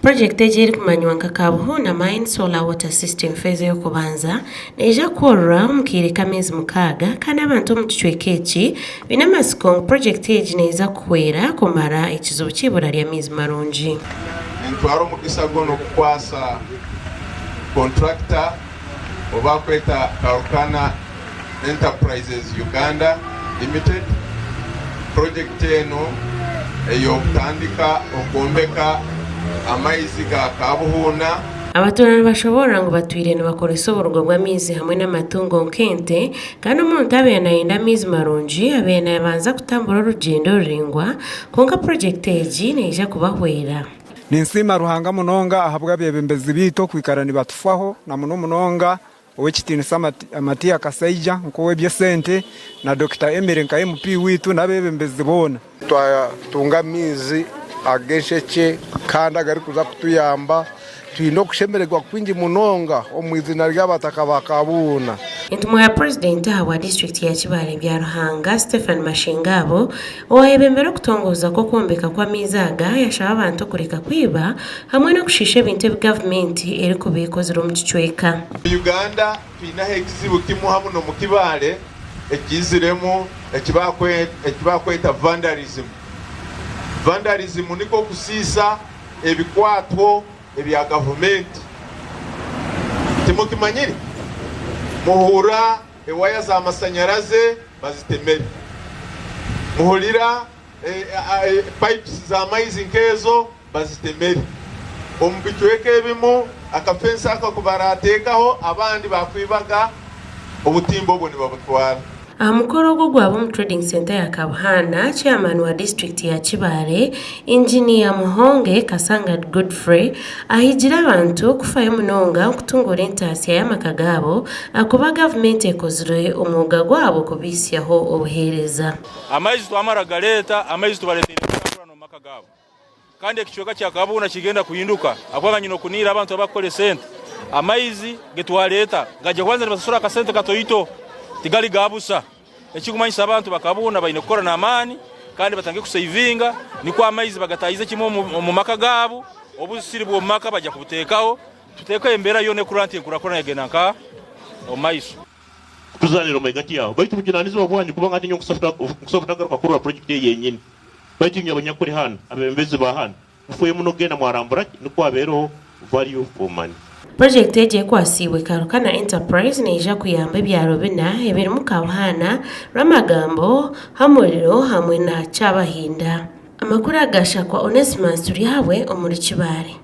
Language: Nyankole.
Purojekiti egi erikumanywa nka Kabuhuna Mine Solar Water System Phase ey'okubanza neija kukorwa omu kaire k'ameezi mukaaga kandi abantu omu kicweka eki baine amatsiko ngu purojekiti egi neija kuhwera kumara ekizibu ky'eibura ry'amaizi marungi. Nintwara omugisa gunu kukwasa kontrakita ou bakweta Karukana Enterprises Uganda Limited purojekiti enu ey'okutandika okwombeka amaizi ga Kabuhuuna. Abatuura nibashoboorora ngu batwire nibakoresa oburugo bw'amaizi hamwe n'amatungo nk'ente kandi omuntu abaire nayenda amaizi marungi abaire nabanza kutambura orugyendo ruraingwa kwonka purojekiti egi neija kubahwera. Ninsiima Ruhanga munonga ahabw'abeebembezi baitu okwikara nibatufaho na muno munonga Ow'ekitiinisa Matia Kasaija nk'ow'eby'esente na Dokita Emily nka MP waitu n'abeebembezi boona. Twatunga amaizi ag'enshekye kandi agarikuza kutuyamba. Twine okushemererwa kwingi munonga omu izina ry'abataka ba Kabuuna. Entumwa ya Purezidenti ahabwa disiturikiti ya Kibaale Byaruhanga, Stephen Mashingaabo, Owayebembera okutongoza kw'okwombeka kw'amaizi aga yashaba abantu okureka kwiba hamwe n'okushiisha ebintu ebi gavumenti erikuba ekozire omu kicweka. Uganda twinaho ekizibu kimwe hamu n'omu Kibaale ekiiziremu ekibakweta vandalism. Vandalism nikwo kusiisa ebikwatwo ebya gavumenti. Timukimanyire? Muhurra ewaya z'amasanyaraze bazitemere. Muhurira pipes z'amaizi nk'ezo bazitemere. Omu bicweka ebimu akafensi ako aku barateekaho abandi baakwibaga obutimba obwo nibabutwara. Aha mukoro ogu ogwaba omu Trading Centre ya Kabuhana, Chairman wa disiturikiti ya Kibaale, Inginiya Muhonge Kasanga Godfrey ahigire abantu kufayo munonga kutunguura entaasya y'amaka gaabo ahakuba gavumenti ekozire omwoga gwabo kubaitsyaho obuheereza. Amaizi twamara kugareeta, amaizi tubareeteire enkurakurana omu maka gaabo. Kandi ekicweka kya Kabuuna kigenda kuhinduka ahabw'okuba nyine okuniira abantu abakukora esente. Amaizi getwareeta gaija kubanza nibasasura akasente katoito, tigali ga busa. Ekikumanyisa abantu ba Kabuuna baine kukora n'amaani kandi batandike kusevinga nikwo amaizi bagatahize kimwe omu maka gaabo, obusiri bw'omu maka baija kubuteekaho, tuteekeho embeera yoona ekurora nti enkurakurana yagenda nka omu maiso. Kutuzaanira omu hagati yaabo. Baitu bujunanizibwa bwanyu kubanga hati nyowe nkusobora kutagaruka kurora purojekiti eyi yenyini. Baitu inywe abanyakuli hanu, abebembezi ba hanu, mufeyo muno kugenda mwarambura ki nukwo habeereho value for money. Purojekiti egi ekwasiibwe Karukana Enterprise neija kuyamba ebyaro bina ebirimu Kabuhana, Rwamagambo, Hamuriro hamwe na Kyabahinda. Amakuru aga Shakwa Onesmus Turyahabwe omuri Kibaale.